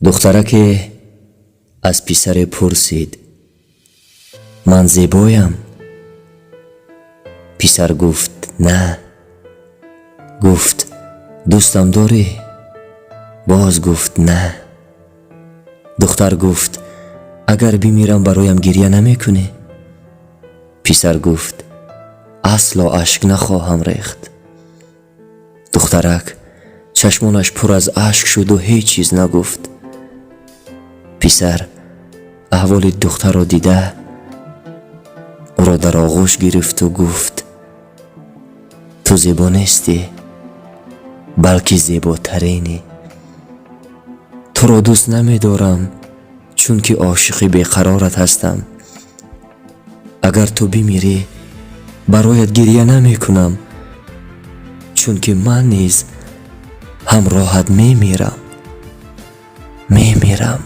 Духтараке аз писаре пурсид: «Ман зебоям?» Писар гуфт: «На». Гуфт: «Дӯстам дорӣ?» Боз гуфт: «На». Духтар гуфт: «Агар бимирам, бароям гирья намекунӣ?» Писар гуфт: «Асло ашк нахоҳам рехт». Духтарак чашмонаш пур аз ашк шуду ҳеҷ чиз нагуфт. Писар аҳволи духтарро дида, ӯро дар оғӯш гирифту гуфт: «Ту зебо нестӣ, балки зеботаринӣ. Туро дӯст намедорам, чунки ошиқи беқарорат ҳастам. Агар ту бимирӣ, бароят гирья намекунам, чунки ман низ ҳамроҳат мемирам, мемирам».